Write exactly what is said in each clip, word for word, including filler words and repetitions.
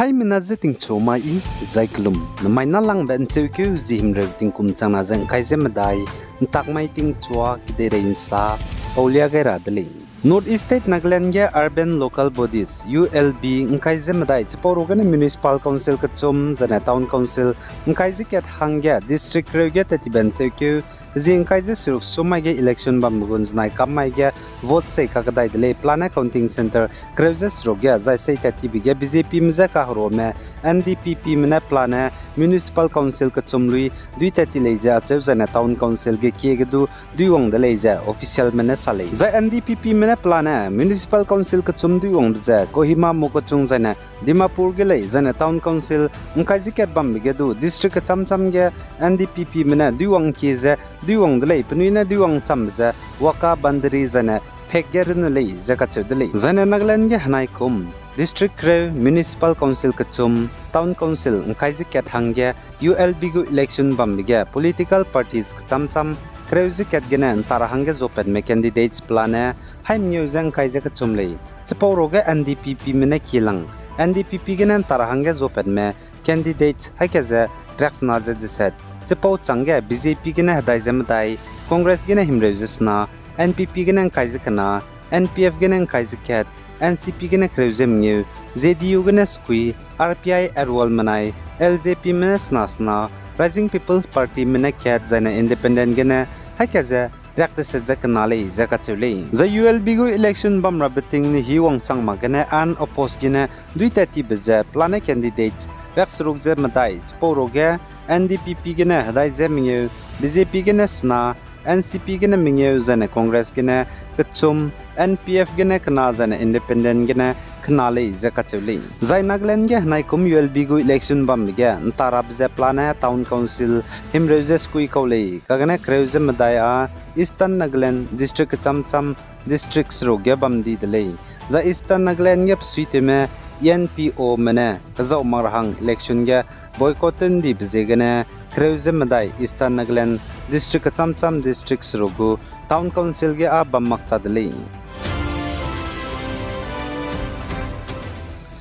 Haimena ze tingchu mai i, zai kelum, namai nâlangbe ’ncheukeu zie himreu tingkum changna ze ’ngkai ze medai, ’ntak mai tingchua kedeirei ’nsa, paulia gai ra de lei. North East State Nagaland ge Urban Local Bodies, U L B, ’ngkai ze medai, chipau ruagene Municipal Council kechum, zaine Town Council, ’ngkai ze kat hangge, district kereu ge tattibe ’ncheukeu, zie ’ngkai ze seruk sum mai ge election bambe gun zenai kam mai ge vote sei kakdai de lei, pelane counting centre kereu ze seruk ge, zai sei tattibe ge B J Pme je kaheruame, N D P Pme ne pelane Municipal Council kechum lui dui tatti lei ze acheu zaine Town Council ge kie ge du duiwang de lei ze officialme ne sa lei. Zai N D P Pme ne pelane Municipal Council kechum duiwangbe ze Kohima, Mokokchung zaine Dimapur ge lei, zaine Town Council ’ngkai ze kat bambe ge du district kecham cham ge N D P Pme ne duiwang kie ze duiwang de lei, penui ne duiwang chambe ze Waka, Bandari zaine Phek ge runne lei ze kacheu de lei. Zaine Nagaland ge henai kum district kereu, Municipal Council kechum, Town Council ’ngkai ze kat hangge U L B gu election bambe ge political parties kecham cham kereu ze kat gene ’nta ra hangge zuapatme candidates pelane haimengeu ze ’ngkai ze kechum lei. Chipau ruage N D P Pme ne kielang, N D P P gene ’nta ra hangge zuapatme candidates haika ze riaksena ze deset, chipau chângge B J P gene hedai ze medai, Congress gene himreu ze sena, N P P gene ’ngkai ze kena, N P F gene ’ngkai ze kat, N C P gene kereu ze mengeu, J D U gene sekui, R P I Agarwalme nai, L J Pme ne sena sena, Rising People's Partyme ne kat zaine independent gene haika ze riak deset ze kena lei ze kacheu lei. Zai U L B gu election bam rabe tingne hi wangchang mak gene unopposed gene dui tattibe ze pelane candidate riakseruk ze medai, chipau ruage N D P P gene hedai ze mengeu, B J P gene sena, N C P gene mengeu zaine Congress gene kechum, N P F gene kena zaine independent gene kena lei ze kacheu lei. Zai Nagaland ge henai kum U L B gu election bambe ge ’nta rabe ze pelane Town Council himreu ze sekui kau lei, kagene kereu ze medai â Eastern Nagaland district kecham cham district seruk ge bam di de lei. Zai Eastern Nagaland ge besuitewme E N P Ome ne kezau mak ra hang election ge boycott tew ’ndibe ziegene kereu ze medai Eastern Nagaland district kecham cham district seruk gu Town Council ge â bam mak ta de lei.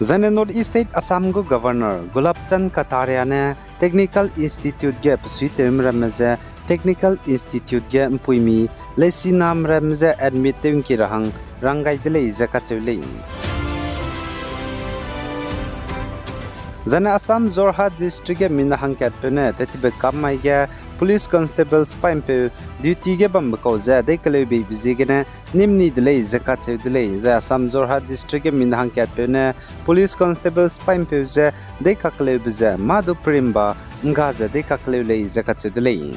Zaine North East State Assam gu Governor Gulab Chand Kataria ne Technical Institute ge besuitewme ramme ze Technical Institute ge ’mpuimi leisiname ramme ze admit tew ’ngki ra hang rang gai de lei ze kacheu lei. Zaine Assam Jorhat District ge mina hangkatpeu ne tattibe kam mai ge Police Constable sipaîmpeu duty ge bambe kau ze dei keleubeibe ziegene nîm ni de lei ze kacheu de lei. Zai Assam Jorhat District ge mina hangkatpeu ne Police Constable sipaîmpeu ze dei kakeleube ze mâ du perimba ’ngga ze dei kakeleu lei ze kacheu de lei.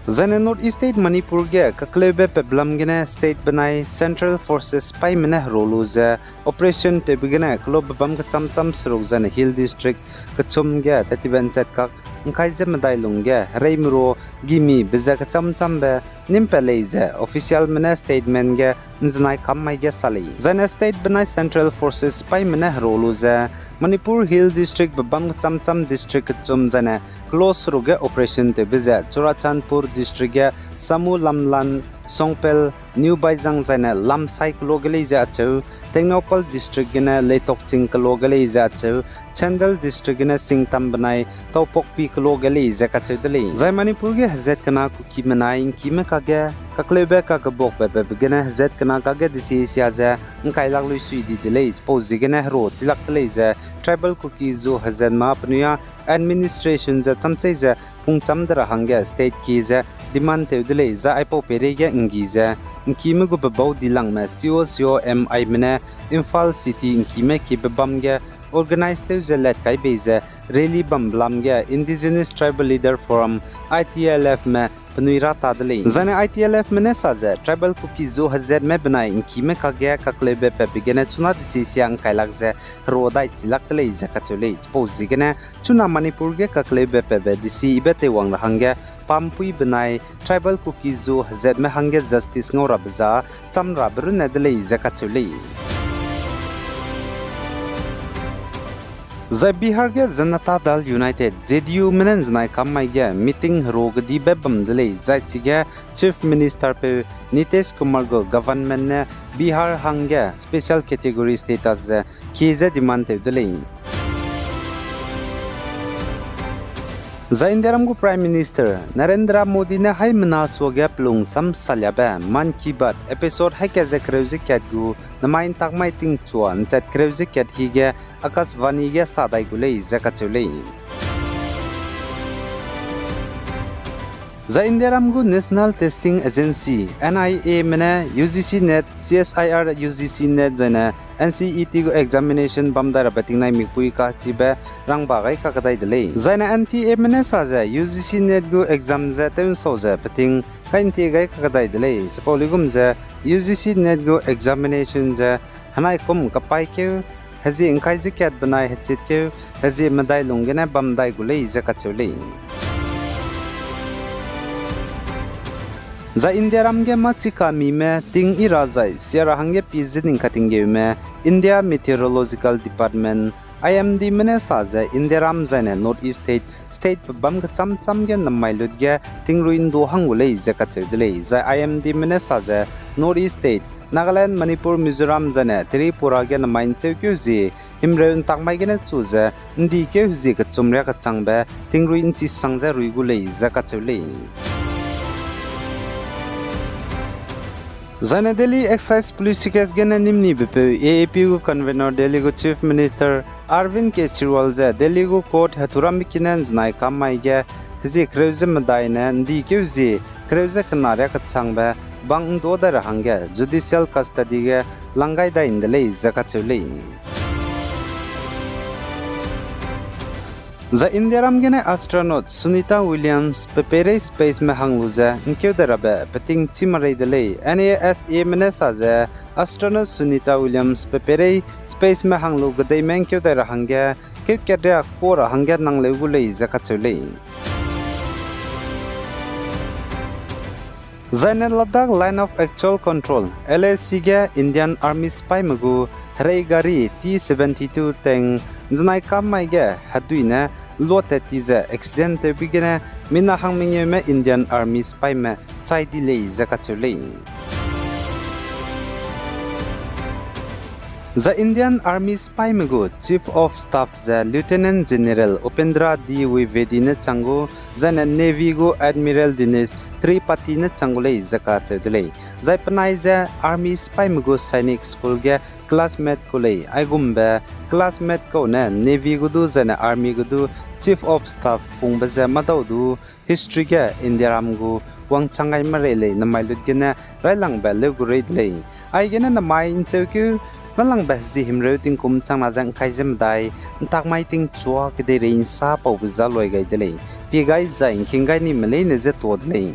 Zaine North East State Manipur ge kakeleube pebelam gene state benai Central Forces sipaîme ne hero lu ze operation tewbe gene kelube bam kecham cham seruk zaine Hill District kechum ge tattibe ’nchat kak ’ngkai ze medai lung ge hereimeru gimi be ze kecham chambe nîm pat lei ze officialme ne statement ge ’nzenai kam mai ge sa lei. Zaine state benai Central Forces sipaîme ne hero lu ze Manipur Hill District bebâm kecham cham district kechum zaine kelo seruk ge operation tewbe ze Churachandpur District ge Samu, Lamlan, Songpel, New Baizang zaine Lamsai kelo ge lei ze acheu, Tengnoupal District gene Leitokching kelo ge lei ze acheu, Chandel District gene Singtam benai Toupokpi kelo ge lei ze kacheu de lei. Zai Manipur ge hezat kena Kukime nai ’ngkime kakge kakleube kakebuakbe bebe gene hezat kena kakge desi sia ze ’ngkailak luisui di de lei, chipau ziegene hero chilak de lei ze Tribal Kuki zu hezat ma penui â administration ze chamchei ze pungcham de ra hangge state ki ze demand tew de lei. Zai aipau peireige ’nggi ze ’ngkime gu bebau dilangme C O C O M I me ne Imphal City ’ngkime kibe bâm ge organize tew ze lat kai bei ze rally bambe lam ge Indigenous Tribal Leader Forum, I T L F me penui ra ta de lei. Zaine I T L F me ne sa ze Tribal Kuki zu hezatme benai ’ngkime kakge kakleube patbe gene chuna desi sia ’ngkailak ze hero dai chilak de lei ze kacheu lei. Chipau ziegene chuna Manipur ge kakleube patbe desi ibe teiwang ra hangge pampui benai Tribal Kuki zu hezatme hangge justice ngau rabe za cham rabe runne de lei ze kacheu lei. Zai Bihar ge Janata Dal United, J D U me ne nzenai kam mai ge meeting hero kedibe bam de lei, zai chige Chief Minister peu Nitish Kumar gu government ne Bihar hangge special category status ze kie ze demand tew de lei. Zai Indiaram gu Prime Minister Narendra Modi ne haimena suage pelung sam saliabe Mann Ki Baat episode haika ze kereu ze kat gu nemai ntak mai tingchua nchat kereu ze kat hi ge Akashvani ge sa dai gu lei ze kacheu lei. Zai Indiaram gu National Testing Agency, N I A me ne U G C NET, C S I R U G C NET zai ne N C E T gu examination bam dai rabe tingnai mikpui kachibe rangba gai kakdai de lei. Zai ne N T A me ne sa ze U G C NET gu exam ze tewnsau ze peting kai ntie gai kakdai de lei. Chipau luigum ze U G C NET gu examination ze henai kum kapaîkeu hezie ngkai ze kat benai hechitkeu hezie medai lung gene bam dai gu lei ze kacheu lei. Zai Indiaram ge mâ chikamime ting i ra zai sia ra hangge pie ze ning katinggeume India Meteorological Department, I M D me ne sa ze Indiaram zai ne North East State, state pe bam kecham cham ge nemai lut ge tingrui ndu hang gu lei ze kacheu de lei. Zai I M D me ne sa ze North East State, Nagaland, Manipur, Mizoram zai ne Tripura ge nemai ncheukeu zie himreu ntak mai gene chu ze ndikeu hezie kechum riâ kechangbe tingrui nchisang ze rui gu lei ze kacheu lei. Zai ne Delhi Excise Policy Case gene nimnibepeu A A P gu convener Delhi gu Chief Minister Arvind Kejriwal ze Delhi gu court heturambe kine nzenai kam mai ge hezie kereu ze medai ne ndikeu zie kereu ze kena riâ kechangbe bang ndu dai ra hangge judicial custody ge lang gai dai nde lei ze kacheu lei. Zai Indiaram gene astronaut Sunita Williams pe peirei spaceme hang lu ze ngkeu dai rabe peting chî marei de lei. NASA me ne sa ze astronaut Sunita Williams pe peirei spaceme hang lu kedeime ngkeu dai ra hangge keu kat riâ ka ra hangge nangleu gu lei ze kacheu lei. Zai ne Ladakh Line of Actual Control, L A C ge Indian Army sipaime gu herei gari T seventy-two tank nzenai kam mai ge hedui ne luatat ti ze accident tewbe gene mina hang mengeume Indian Army sipaime chai di lei ze kacheu lei. Zai Indian Army sipaime gu Chief of Staff ze Lieutenant General Upendra Dwivedi ne chang gu, zai ne Navy gu Admiral Dinesh Tripathi ne chang gu lei ze kacheu de lei. Zai penai ze Army sipaime gu Sainik School ge classmate kau lei, aigumbe classmate kau ne Navy gu du zai ne Army gu du Chief of Staff pungbe ze madau du history ge Indiaram gu wangchang gai merei lei, nemai lut gene railangbe leu gu rei de lei. Aigene nemai ncheukeu nalangbe hezie himreu tingkum changna ze ngkai ze medai ntak mai tingchua kedeirei nsa paube za loi gai de lei. Pie gai zai ngking gai nime leine je tuâ de lei.